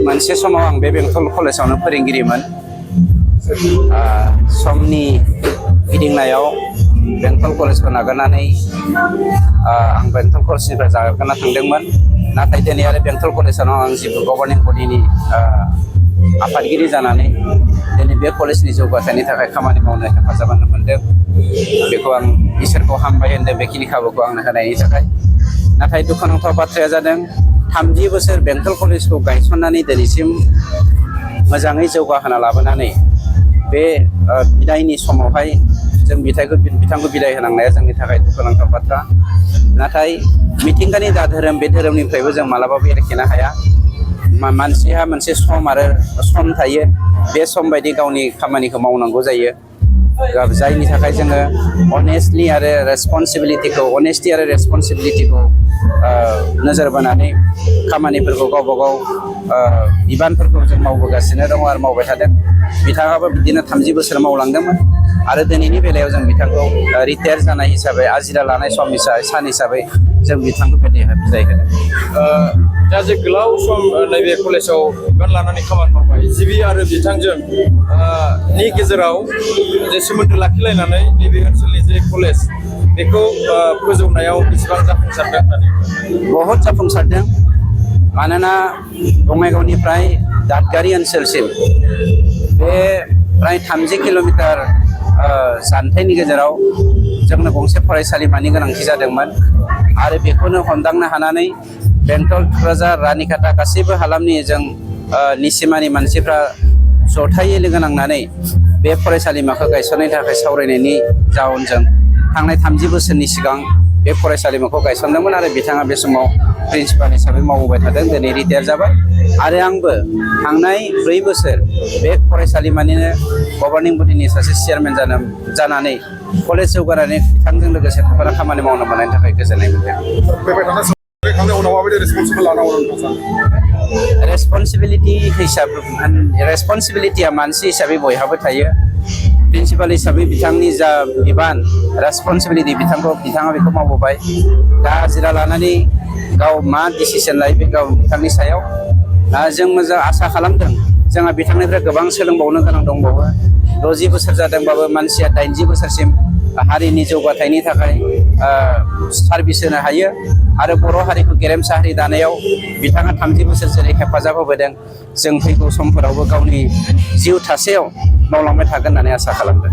मोनसे समाव आं बे बेंटल कलेजावनो फोरोंगिरिमोन। समनि गिदिंनायाव बेंटल कलेजखौ नागारनानै आं बेंटल कलेजनिफ्राय जागारना थांदोंमोन। नाथाय दिनै आरो बेंटल कलेजावनो आं जितु गभर्निं बडिनि आफादगिरि जानानै दिनै बे कलेजनि जौगाथायनि थाखाय खामानि मावनो हेफाजाब होनो मोनदों। बेखौ आं इसोरखौ हामबाय होनदों बेखिनि खाबुखौ आंनो होनायनि थाखाय। नाथाय दुखुनांथाव बाथ्राया जादों 30 बोसोर बेंटल कलेजखौ गायसननानै दिनैसिम मोजाङै जौगाहोना लाबोनानै बे बिदायनि समावहाय जों बिथांखौ बिदाय होनांनाया जोंनि थाखाय दुखुनांथाव बाथ्रा। नाथाय मिथिंगानि जा धोरोम बे धोरोमनिफ्रायबो जों मालाबाबो एरखेनो हाया। मानसिहा मोनसे सम थायो। बे सम बायदि गावनि खामानिखौ मावनांगौ जायो। जायनि थाखाय जोङो अनेस्टि आरो रेसपन्सिबिलिटिखौ नोजोर बोनानै खामानिफोरखौ गावबा गाव बिबानफोरखौ जों मावबोगासिनो दङ आरो मावबाय थादों। बिथाङाबो बिदिनो 30 बोसोर मावलांदोंमोन आरो दिनैनि बेलायाव जों बिथांखौ रिटायार जानाय हिसाबै आजिरा लानाय सान हिसाबै जों बिथांखौ बिदाय होदों। दा जे गोलाव सम नैबे कलेजाव बिबान लानानै खामानि मावबाय, जिबि आरो बिथांजों नि गेजेराव जे सोमोन्दो लाखिलायनानै नैबे ओनसोलनि जे कलेज बेखौ फोजौनायाव बेसेबां जाफुंसारदों होननानै? बहुद जाफुंसारदों। मानोना बङाइगावनिफ्राय दादगारि ओनसोलसिम बे फ्राय 30 किल'मिटार जानथायनि गेजेराव जोंनो गंसे फरायसालिमानि गोनांथि जादोंमोन आरो बेखौनो हमदांनो हानानै बेंटल, थुक्राझार, रानिखाता गासैबो हालामनि जों निसिमानि मानसिफ्रा जथायै लोगो नांनानै बे फरायसालिमाखौ गायसननायनि थाखाय सावरायनायनि जाउनजों थांनाय 30 बोसोरनि सिगां बे फरायसालिमाखौ गायसनदोंमोन आरो बिथाङा बे समाव प्रिन्सिपाल हिसाबै मावबोबाय थादों। दिनै रिटायार जाबाय आरो आंबो थांनाय 4 बोसोर बे फरायसालिमानिनो गभर्निं बडिनि सासे चेयारमेन जानानै कलेज जौगानानै बिथांजों लोगोसे थाफाना खामानि मावनो मोननायनि थाखाय गोजोननाय मोनदों। रेसपन्सिबिलिटिया मानसि हिसाबै बयहाबो थायो। प्रिन्सिपाल हिसाबै बिथांनि जा बिबान रेसपन्सिबिलिटि बिथाङा बेखौ मावबोबाय। दा आजिरा लानानै गाव मा डिसिसन लायो बे गाव बिथांनि सायाव। जों मोजां आसा खालामदों जोंहा बिथांनिफ्राय गोबां सोलोंबावनो गोनां दंबावो। 60 बोसोर जादोंबाबो मानसिया 80 बोसोरसिम हारिनि जौगाथायनि थाखाय सार्भिस होनो हायो आरो बर' हारिखौ गेरेमसा हारि दानायाव बिथाङा 30 बोसोर जेरै हेफाजाब होबोदों, जों फैगौ समफोरावबो गावनि जिउ थासेयाव मावलांबाय थागोन होननानै आसा खालामदों।